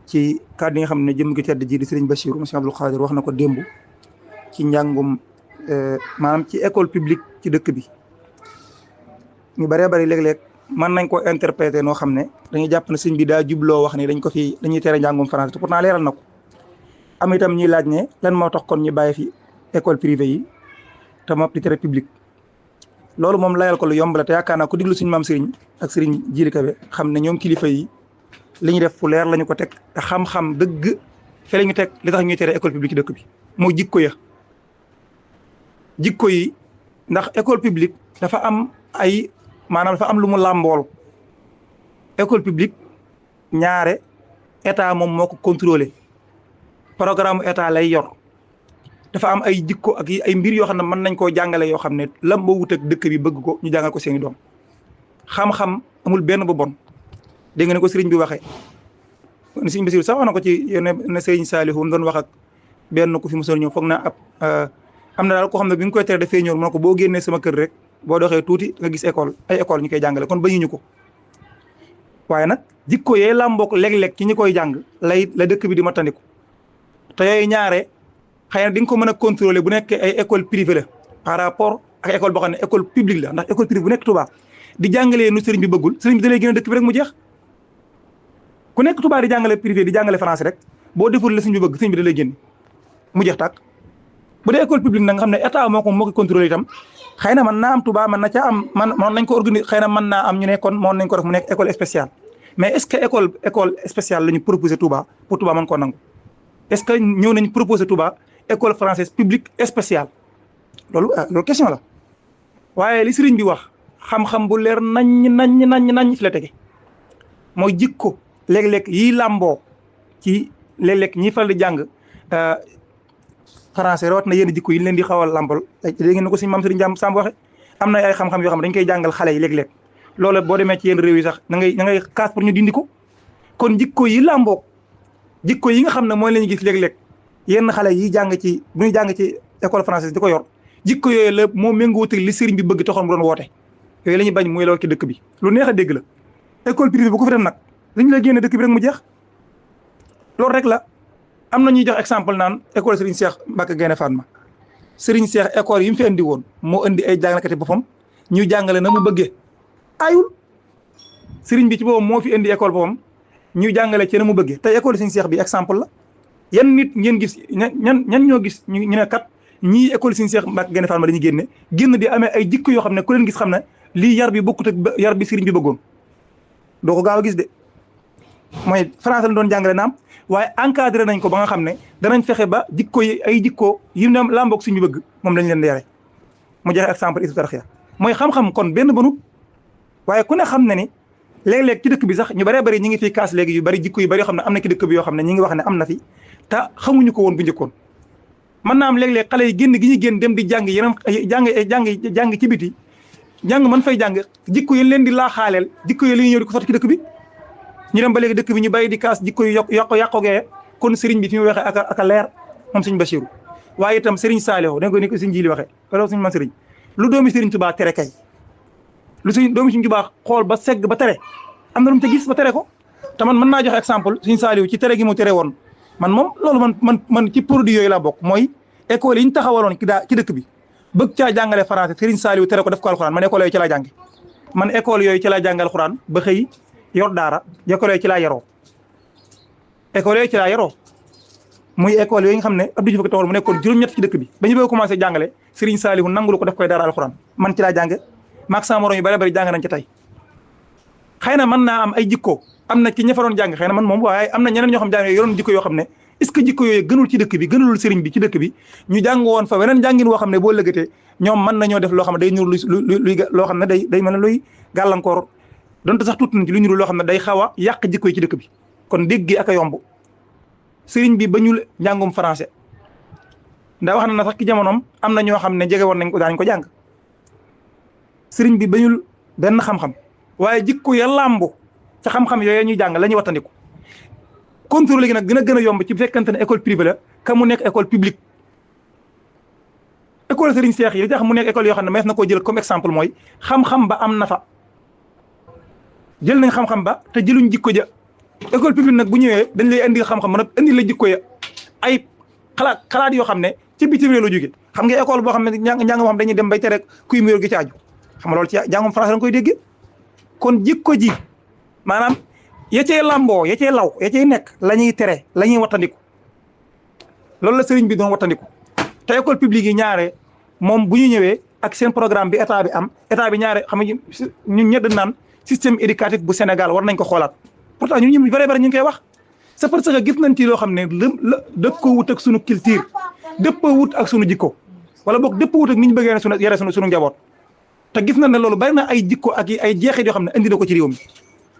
ci kàddu yi nga xam ne jëm gi tedd ji di Serigne Bachirou Monsieur Abdoul Khadir wax na ko démb ci njàngum maanaam ci école publique ci dëkk bi ñu bëree bëri léeg-léeg mën nañ ko interpréter noo xam ne dañuy jàpp ne sëñ bi daa jubloo wax ni dañuy tere njàngum français te pourtant leeral na ko am itam ñuy laaj ne lan moo tax kon ñu bàyyi fi école privée yi te moom di tere publique loolu moom layal ko lu yomb la te yaakaar naa ko diglu suñu maam Serigne ak Serigne Djily Kébé xam ne ñoom kilifa yi li ñu def fu leer lañu ko teg te xam-xam dëgg fe la ñu teg li tax ñuy tere école publique ci dëkk bi moo jikko yi ndax école publique dafa am ay maanaam dafa am lu mu làmbool école publique ñaare état moom moo ko contrôlé programme état lay yor dafa am ay jikko ak ay mbir yoo xam ne mën nañ koo jàngale yoo xam ne lam moo wut ak dëkk bi bëgg ko ñu jàngal ko seeni doom xam-xam amul benn bu bon dégg nga ne ko sëriñ bi waxee sëriñ Basiru sax wax na ko ci ne sëriñ Saalihu doon wax ak benn ku fi mosoon ñëw foog naa am na daal koo xam ne bi nga koy tere dafay ñëw moo ko boo génnee sama kër rek boo doxee tuuti nga gis ay école ñu koy jàngale kon bañuñu ko waaye nag jikko yee làmbook léeg-léeg ci ñi koy jàng la dëkk bi di mattandiku te yooyu ñaare xëy na di nga ko mën a contrôler bu nekkee ay école privée la par rapport ak école boo xam ne école publique la ndax école privée bu nekk Touba di jàngalee nu sëriñ bi bëggul sëriñ bi da lay gën a dëkk bi rek mu jeex ku nekk Touba di jàngale privé di jàngale français rek boo deful la sëriñ bi bëgg sëriñ bi da lay génn mu jeex tàkk bu dee école publique nag nga xam ne état moo ko contrôler itam xëy na mën naa am Touba mën na caa am man nañ ko organiser xëy na mën naa am ñu ne kon moon nañ ko def mu nekk école spéciale mais est-ce que école spéciale la ñu proposé Touba pour Touba mën koo nangu est-ce que ñëw nañ proposé Touba école française publique spéciale loolu question la waaye li sëriñ bi wax xam-xam bu leer nañ fi la tege mooy jikko léeg-léeg yi làmboo ci léeg-léeg ñi fal di jàng français rawat na yenn jikko yi leen di xaw a làmbal dégg ngeen ne ko suñu maam Sëriñ Samb waxe am na ay xam-xam yoo xam ne dañ koy jàngal xale yi léeg-léeg loolu boo demee ci yenn réew yi sax da ngay kaas pour ñu dindi ko kon jikko yi làmboo jikko yi nga xam ne mooy la ñu gis léeg-léeg yenn xale yi jàng ci bu ñuy jàng ci école française di ko yor jikko yooyu la moo méngóo li sëriñ bi bëgg taxoon mu doon woote yooyu la ñuy bañ muy lool ci dëkk bi lu neex a dégg la école privée bu ko fi dem nag dañu la génne dëkk bi rek mu jeex loolu rek la am na ñuy jox exemple naan école Serigne Cheikh Mbacke Gaïndé Fatma Serigne Cheikh école yi mu fi indi woon moo indi ay jàngalekati boppam ñu jàngale na mu bëggee ayul Serigne bi ci boppam moo fi indi école boppam ñu jàngale ci na mu bëggee tey école Serigne Cheikh bi exemple la yan nit ngeen gis ñan ñoo gis ñu ne kat ñii école Serigne Cheikh Mbacke Gaïndé Fatma dañuy génn di amee ay jikko yoo xam ne ku leen gis xam ne lii yar bi bokkut ak yar bi Serigne bi bëggoon doo ko gaaw a gis de mooy français la doon jàngale naam waaye encadré nañ ko ba nga xam ne danañ fexe ba jikko yi ay jikko yi làmboog suñu bëgg moom lañ leen di yare mu joxe exemple Hizbut Tarqiyyah mooy xam-xam kon benn bënut waaye ku ne xam ne ni léeg-léeg ci dëkk bi sax ñu bëree bëri ñi ngi fi kaas léegi yu bëri jikko yu bëri yoo xam ne am na ci dëkk bi yoo xam ne ñi ngi wax ne am na fi te xamuñu ko woon bu njëkkoon mën naa am léeg-léeg xale yi génn gi ñuy génn dem di jàng yeneen jàng ci biti jàng mën fay jàng jikko yi leen di laaxaaleel jikko yi li ñu ñëw di ko sotti ci dëkk bi ñu dem ba léegi dëkk bi ñu bàyyi di kaas jikko yu yàqogee kon sëriñ bi fi mu waxee ak a leer moom sëriñ Bachirou waaye itam sëriñ Saalihu da nga ko ni ko sëriñ Jili waxee wala sëriñ man sëriñ lu doomi sëriñ Tuubaa tere kay lu suñ doomi sëriñ Tuubaa xool ba segg ba tere am na lu mu ca gis ba tere ko te man mën naa joxe exemple sëriñ Saalihu ci tere gi mu tere woon man moom loolu man ci produit yooyu laa bokk mooy école yi ñu taxawaloon ci dëkk bi bëgg caa jàngale français sëriñ Saalihu tere ko def ko alxuraan man école yooyu ci laa jànge man école yooyu ci laa jànge alxuraan ba xëy yor daara école yooyu ci laa yaroo école yooyu ci laa yaroo muy école yooyu nga xam ne Abdou Diouf ko taxawal mu nekkoon juróom-ñett ci dëkk bi ba ñu bëgg commencé jàngale Serigne Saliou nangulu ko def koy daara alxuraan man ci laa jànge maag sama morom yu bari bari jàng nañ ci tey xëy na mën naa am ay jikko am na ci ña fa doon jàng xëy na man moom waaye am na ñeneen ñoo xam jàng yoroon jikko yoo xam ne est-ce que jikko yooyu gënul ci dëkk bi gënalul Serigne bi ci dëkk bi ñu jàng woon fa weneen jàngin woo xam ne boo lëggatee ñoom mën nañoo def loo xam ne day ñur luy loo xam ne day mel ne luy gàllankoor donte sax tuuti nañ ci lu ñu loo xam ne day xaw a yàq jikko yi ci dëkk bi kon dégg gi ak a yomb sëriñ bi bañul njàngum français ndax wax na sax ci jamonoom am na ñoo xam ne jege woon nañ ko daañu ko jàng sëriñ bi bañul benn xam-xam waaye jikko ya làmbu ca xam-xam yooyu ñuy jàng la ñuy wattandiku contrôle gi nag dina gën a yomb ci fekkante ne école privée la ka mu nekk école publique école sëriñ Seex yi li tax mu nekk école yoo xam ne mees na koo jël comme exemple mooy xam-xam ba am na fa jël nañ xam-xam ba te jëluñ jikko ja école publique nag bu ñëwee dañ lay indi xam-xam nag indi la jikko ya ay xalaat yoo xam ne ci bitim réew la jóge xam nga école boo xam ne njàng moo xam dañuy dem bay tere kuy muyóor gi ci aju xam nga loolu ci jàngum français lañ koy déggee kon jikko ji maanaam ya cee lamboo ya cee law ya cee nekk la ñuy tere la ñuy wattandiku loolu la sëriñ bi doon wattandiku te école publique yi ñaare moom bu ñu ñëwee ak seen programme bi état bi am état bi ñaare xam nga ñun ñett naan système éducatif bu Sénégal war nañ ko xoolaat pourtant ñun ñu bari ñu ngi koy wax c'est parce que gis nañ ci loo xam ne la dëppoo wut ak sunu culture dëppoo wut ak sunu jikko wala boog dëppoo wut ak ni ñu bëggee sunu yare sunu njaboot te gis nañ ne loolu bari na ay jikko ak ay jeexit yoo xam ne indi na ko ci réew mi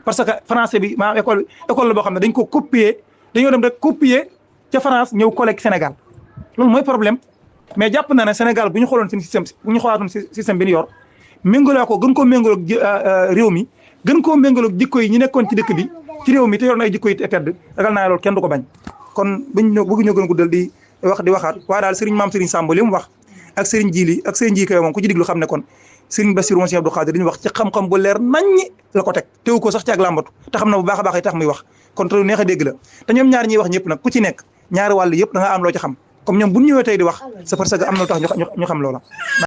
parce que français bi maanaam école la boo xam ne dañ ko copier dañoo dem rek copier ca France ñëw collègue Sénégal loolu mooy problème mais jàpp na ne Sénégal bu ñu xooloon seen système bu ñu xoolaatoon système bi ñu yor méngaloo ko gën koo méngaloog réew mi gën koo méngaloog jikko yi ñu nekkoon ci dëkk bi ci réew mi te yor na ay jikko yi tedd ragal naa loolu kenn du ko bañ kon buñ bëgg ñoo gën a guddal di waxaat waaye daal sëriñ maam sëriñ Samb li mu wax ak sëriñ Jili ak sëriñ Jikko moom ku ci diglu xam ne kon sëriñ Bassirou Moussa Abdou Khadir li ñu wax ci xam-xam bu leer naññi la ko teg teewu ko sax ci ak làmbatu te xam na bu baax a baax yi tax muy wax kon te lu neex a dégg la te ñoom ñaar ñiy wax ñëpp nag ku ci nekk ñaari wàll yëpp da nga am loo ci xam comme ñoom bu ñu ñëwee tey di wax c'est parce que am na lu tax ñu xam loola